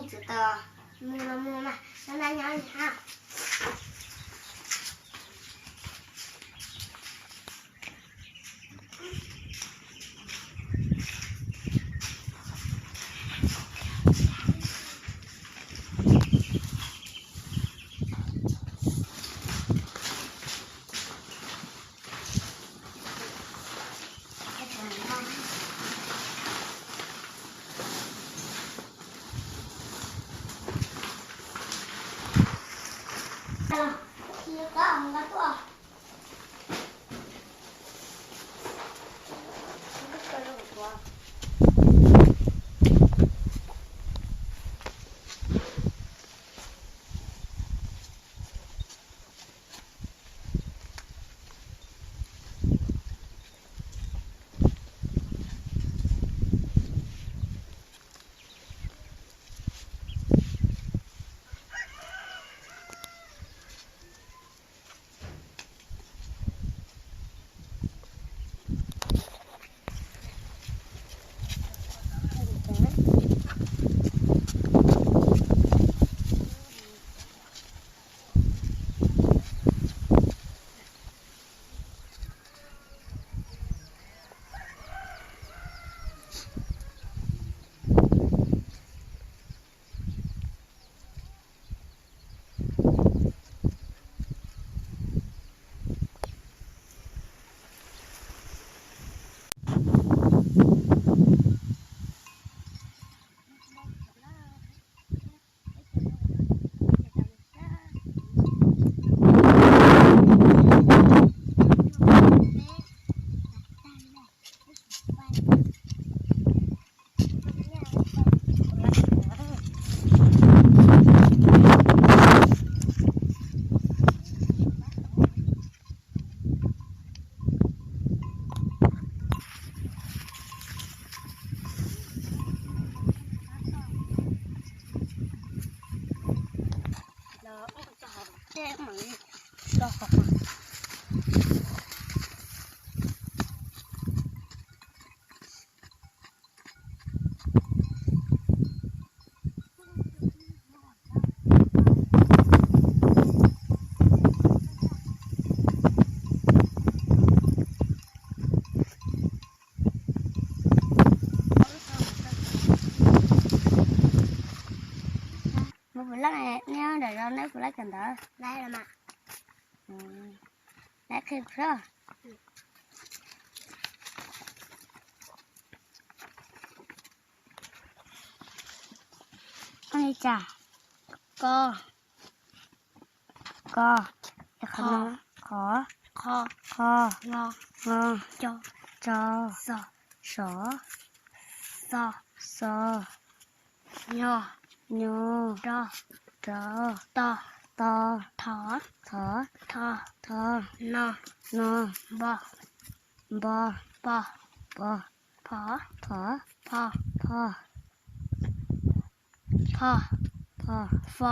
Txawm tau mus los mus mas, nyob nyob nyob. Mus puas leej, neb nram zos neb puas leej kawm ntawv? Laiv qhia kuv. Ua li cas? Ko, ko, qhov, qhov, qho, qho, ngo, ngo, co, co, xo, xov, xo, xo, nyo, nyo, ro, ro, to, to, tho, tho, tho, tho, no, no, npo, npo, po, po, pho, pho, pho, pho, pho, pho, fo,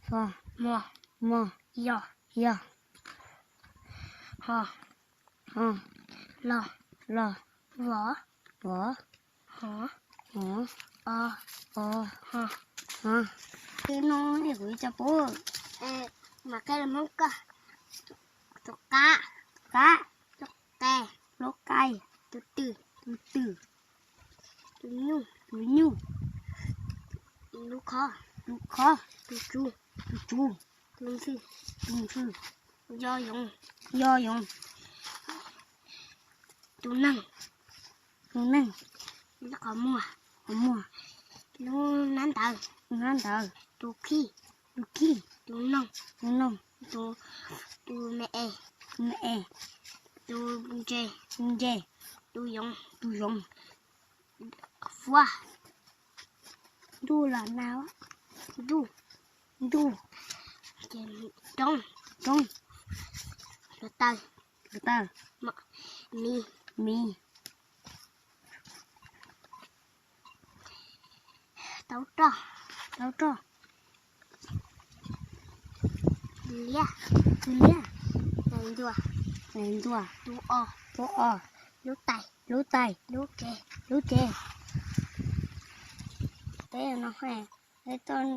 fo, mo, mo, yo, yo, ho, ho, lo, lo, vo, vo, ho, ho, o, o, ho, ho. Tib no kuv cov pub, mam qhia lus Hmoob koj. Tus qab, qab, lub qai, tus twm, tus twm, tus nyuj, tus nyuj, lub khob, lub khob, tus tsuj, tus tsuj, tus ntxhw, tus ntxhw, yo yoov, yo yoov, tus neeg, tus neeg, lub qhov muag, qhov muag, lub hnab ntawv, lub hnab ntawv, tus khij, tus khij, tus noog, tus noog, tus, tus me es, tus me es, tus ntses, tus ntses, tus yoov, tus yoov, fuab, ntuj los nag, ntuj, ntuj, roob, roob, hluav taws, hluav taws, mis, mis, taub roj, taub roj, liab, tus liab, nais ntuag, nais ntuag, tus os, tus os, lub tais, lub tais, lub tsev, lub tsev. Peb no ha, Peb tuaj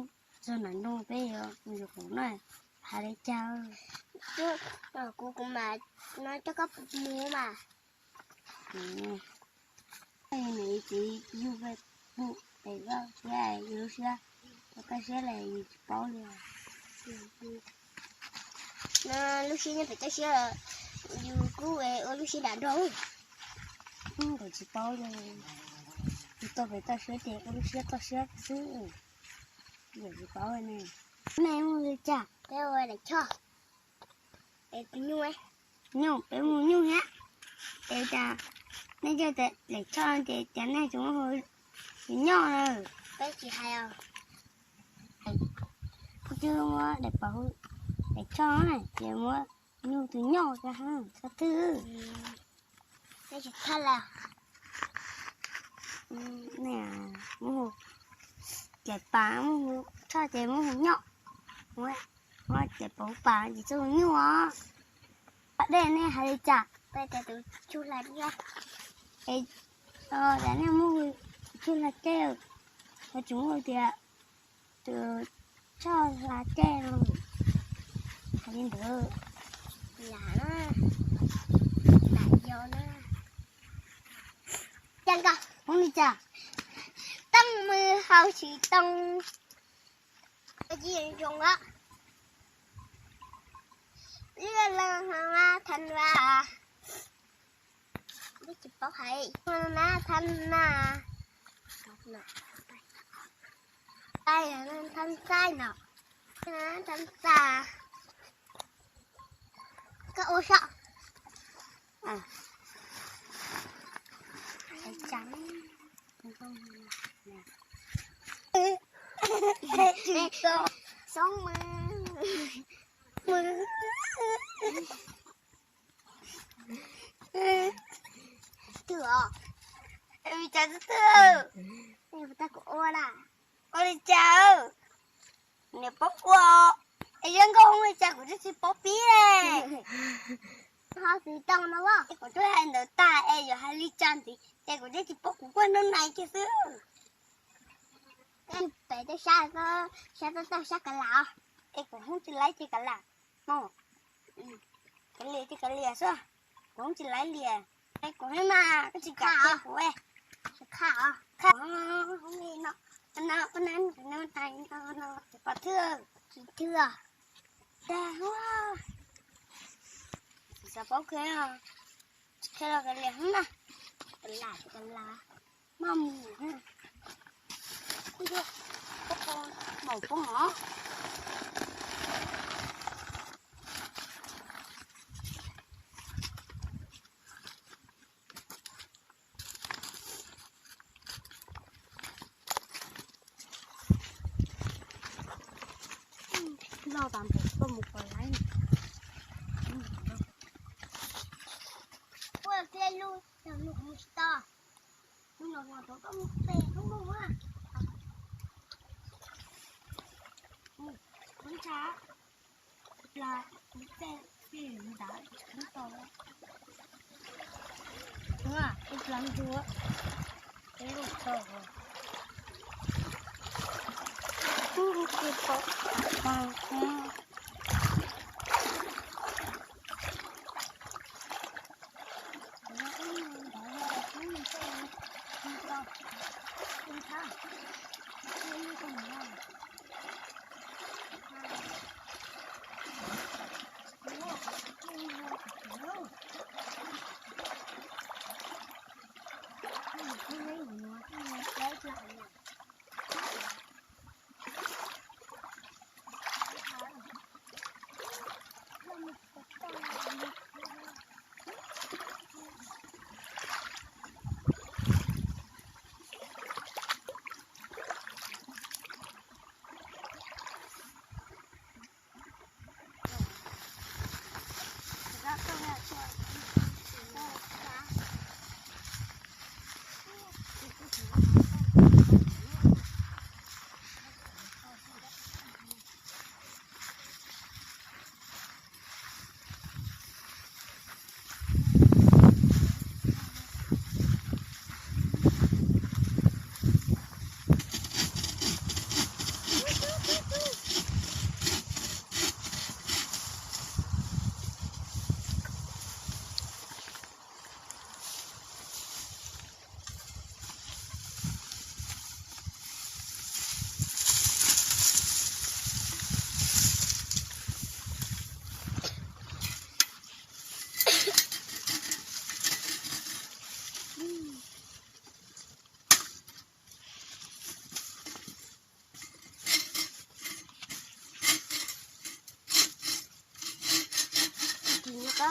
txog nram nroog peb yuav mus yuav khoom no, hais li cas? Kuv, kuv mam no coj koj mus mas. Niam txiv yug pem vaj thiab yus lub siab, koj siab li yus tsis paub li. Lub siab nyob pem toj siab, yus kuj ua lub siab dam nrog. Kuv tsis paub li, yus tau pem toj siab ces ua lub siab toj siab xwb, yus tsis paub ne. Nej mus li cas? Peb ua daim choj. Es tus nyuj, nyuj, peb mus nyuj thiab. Es cas nej coj daim choj ces cas nej tsis muab hu tus nyuj na? Peb tsis hais os. Twb muab daim pov hu daim choj na, ces muab nyuj tus nyuj cas txhob twg. Peb tsis thaj lawm. Muab hu daim pov, muab hu choj ces muab hu nyuj. Muab daim pov hu pov ces txhob hu nyuj os. Pas dej nej hais li cas? Peb tias tus tsuj hla dej. Es cas nej muab hu tsuj hla dej, ho tsis muab hu tias tus choj hla dej no. Hais li ntawd. Lam na, lam yog na. Cas nkawd hoob li cas? Tooj mws hau tsis tooj. Zoo a. Lub los mas than va. Peb tsis paub hais. Mas than na. Than xaib no. Than xaib. Koj ua saib. Xoob mws. Twg os? Ua li cas twb twg? Ua li cas? Niam paub ua. Es yog nkauj hoob li cas kuv twb tsis paub pib li. Ho xwm tau no, es kuv twb hais ntawd tas es yuav hais li cas ntxiv ces kuv twb tsis paub, kuv kuj hnub nais kiag xwb. Pem tej sab, sab toj toj sab kav lam. Es kuv hoob tsis laib ces kav lam. Kav liam ces kav liam xwb, kuv hoob tsis laib liam. Es kuv hoob mas koj tsis kam qhia kuv. Qha, qha, hoob li no, no, no, no, no, no, no, no, pov thwj, tsis thwj. Dag, xav paub kawg, tsis qhia los kav liam hoob na. Kav lam, kav lam, maj mus. Maum poob os. Loj tas npaum koj mus kom laiv. Ua kiag lub, lub kuv mus tsis tau. Lub no mus rau koj mus pem lub mus a. Kuv ntshai. Pla, pem pem ntawd tsis tau. Ua pla ntua. Peb lub tau. Ub, ub, ub, ub.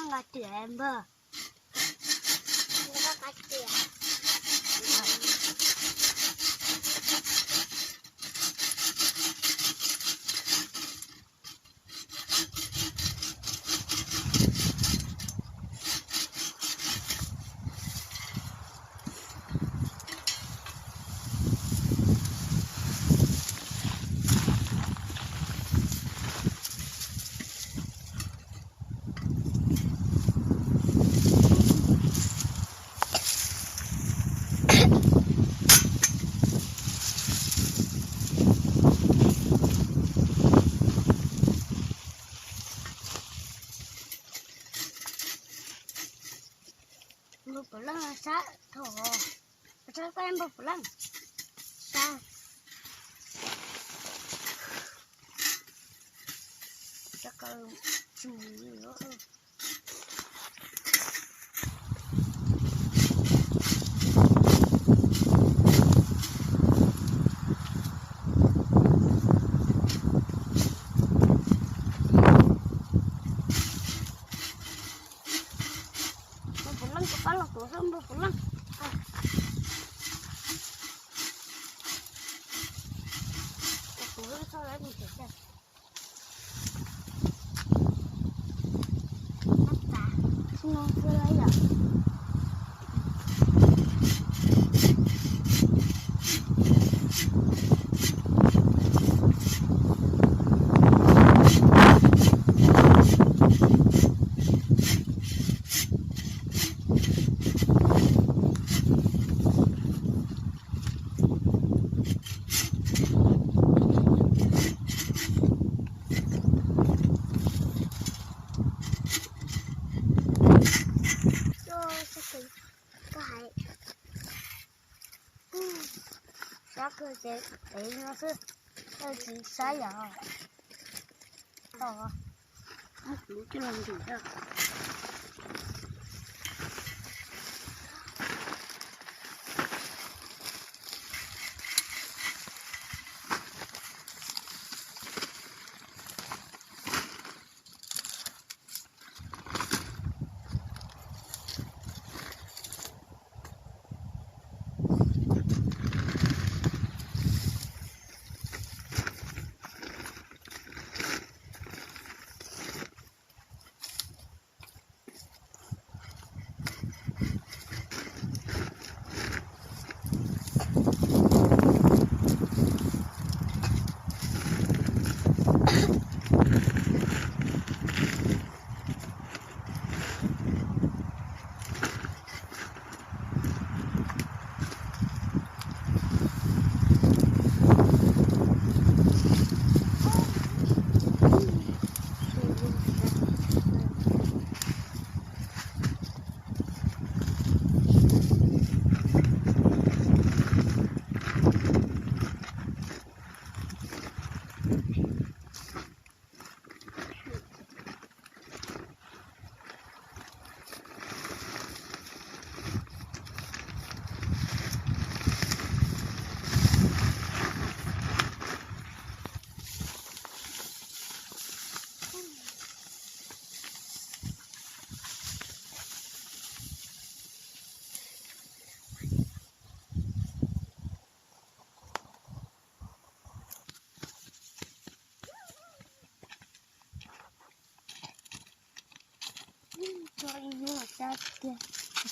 Nqa tiam npawg. Npawg Puv Leej sab tho, sab koj npawg Puv Leej sab. Npawg Puv Leej, kuv pab los tuav xwb npawg Puv Leej. Sab kawg ces ev no xwb, tsis saib yom. Tos, kuv coj los ntsim. Tso ib lub los sab tiag,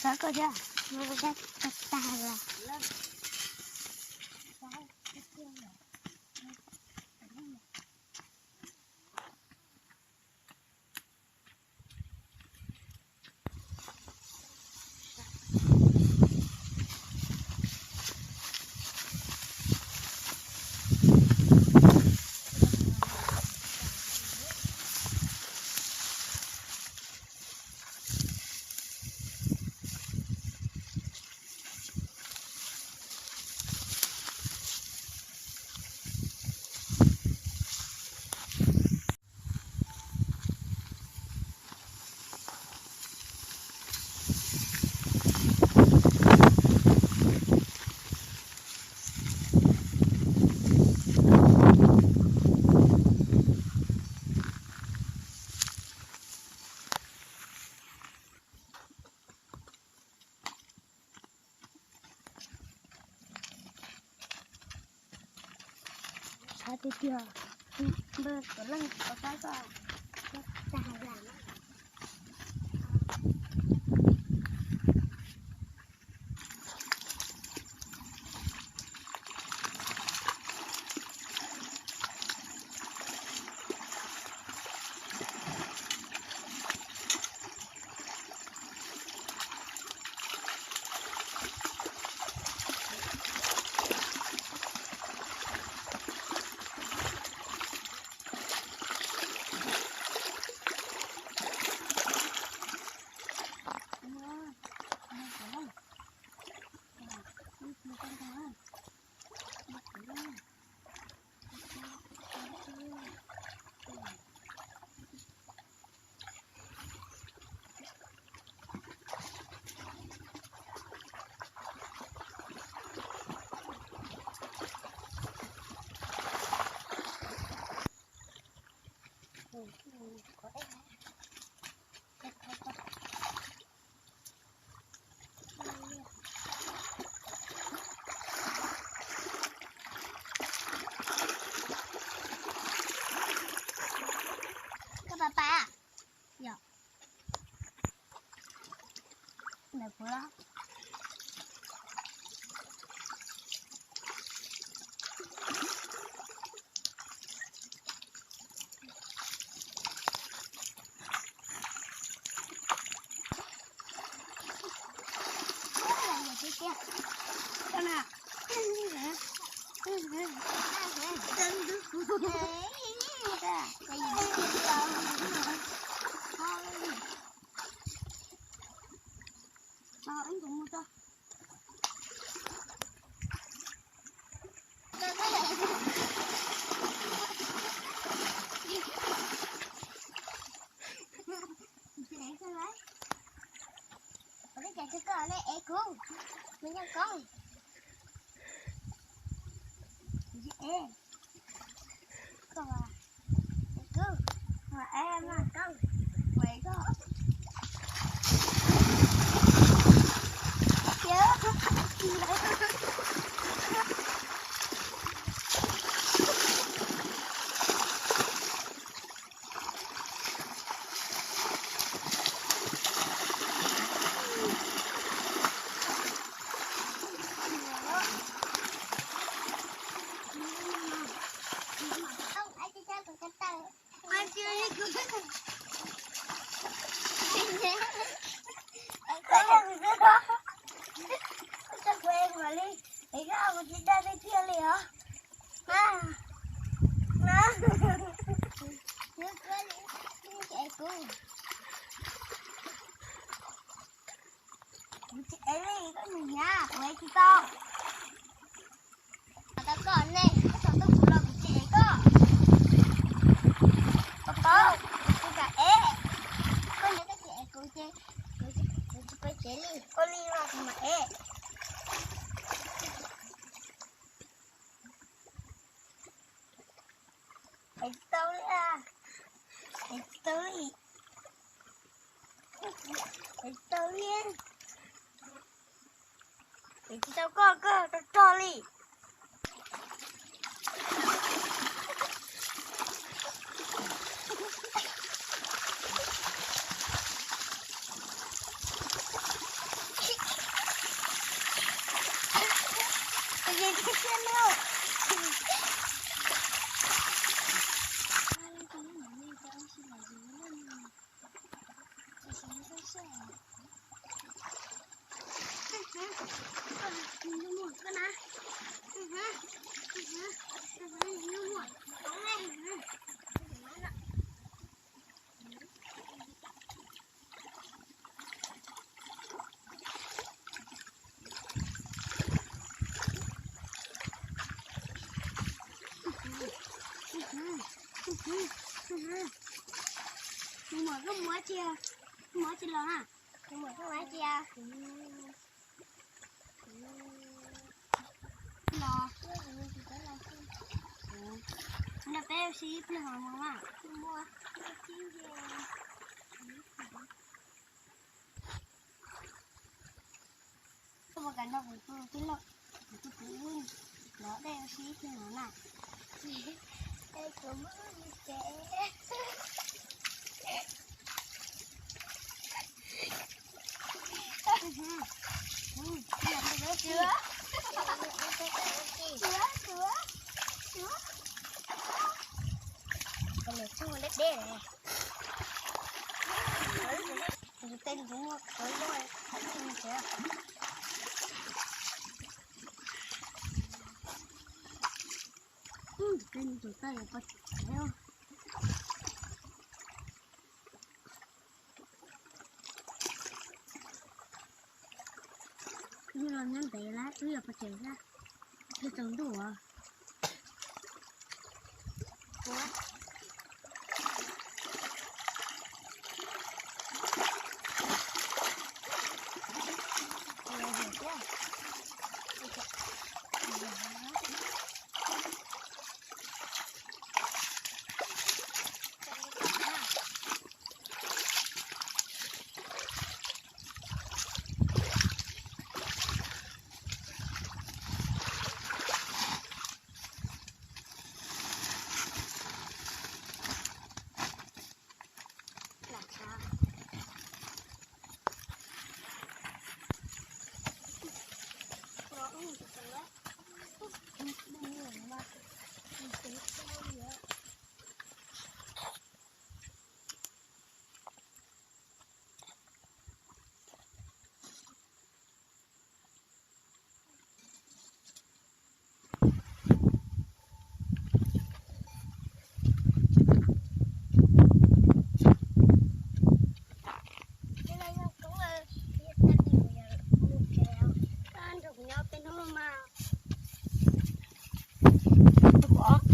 sab koj thiab, sab tag lawm. Tiag tiag, npawg Tuam Leej, koj pab koj, koj hais lam. Koj pab pab yom. Ntawm kuv los. Ua li cas tsis koj ne, es kuv, me nyuam koob. Es koj, es kuv, es me nyuam koob, es koj. Koj tsis daj tiag tiag li os. Kuv tsis ev li, koj mus hnyav, kuv ev tsis tau. Tau koj ne, koj tau tuaj kuv los kuv tsis ev koj. Koj paub, kuv tsis kam ev. Koj hnyav koj tsis ev kuv ces kuv tsis pab tsev li. Ua li los kuv mam ev. Ev tsis tau li, ev tsis tau li, ev tsis tau li, ev tsis tau koj, koj rog rog li. Mus muam koj mus tsis, mus tsis los na. Mus muam koj mus tsis. Los, no peb ua si ib pliag mas mus mas. Koj puas kam nrog kuv tus tij laug, kuv tus kwv los dej ua si ib pliag no na? Con này chắc nó đét đét này. Tên cũng mua khối đôi. Tên của tôi là con chéo. Wb los nyob ntev lawm, wb yuav pov tseg na. Wb tsaus ntuj os.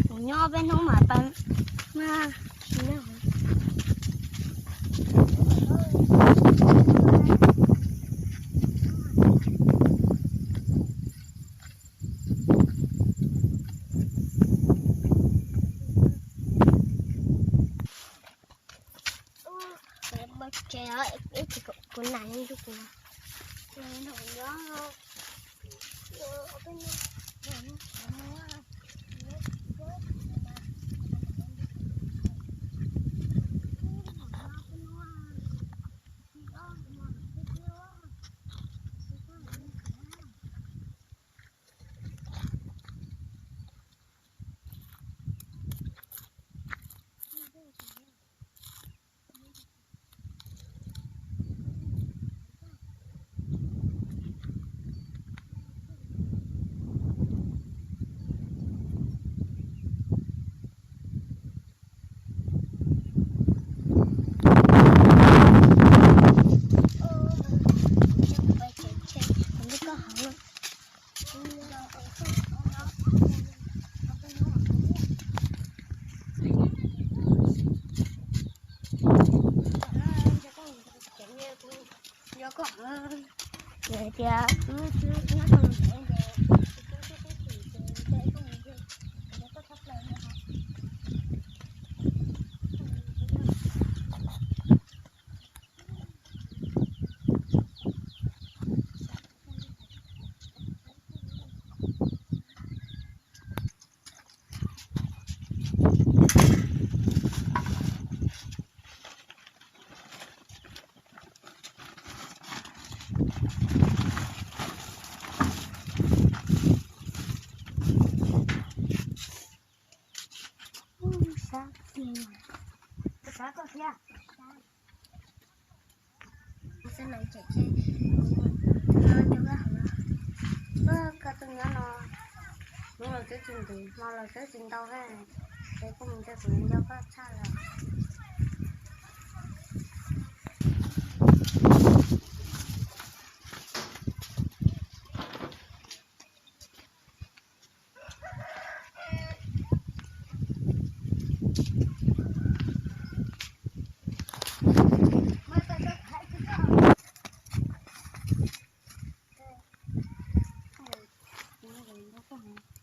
Kuv nyob peb hnub mas pab mas tsis nyob. Kuv nas nyob ntug kuv. Yog koj hais tias wb nyob rau ntev ntev, Sab tiag, sab koj thiab. Xab na tseem tseem, no rau koj hais no, koj tuaj nyob no, hnub los twb tsis ntev, hmo los twb tsis ntau thiab, es kuv mus ntshe kuv nco koj tshaj lawm.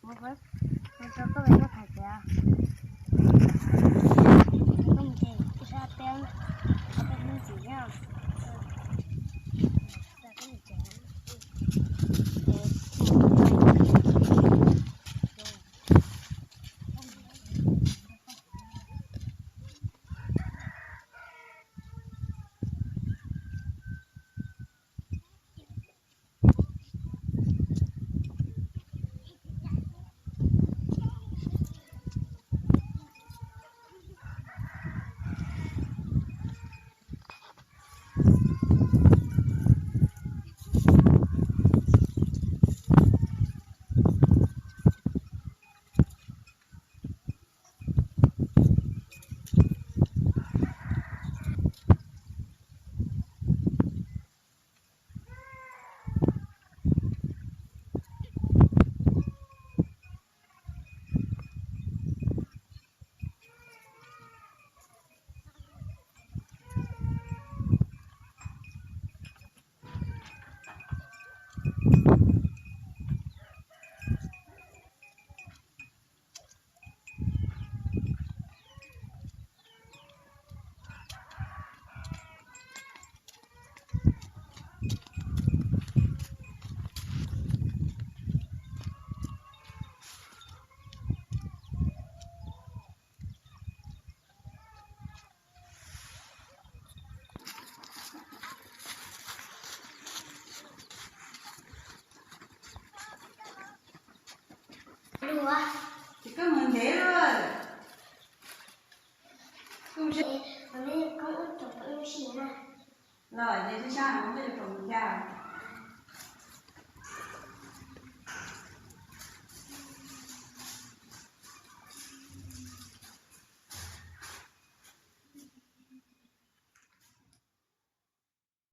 Mus rau koj ves koj tham tias, koj mus ces ib sab teb, koj mus ntxiv nyob. Ces koj mus ntev lawm. Los ces sab sab no koj yuav pom mus cas?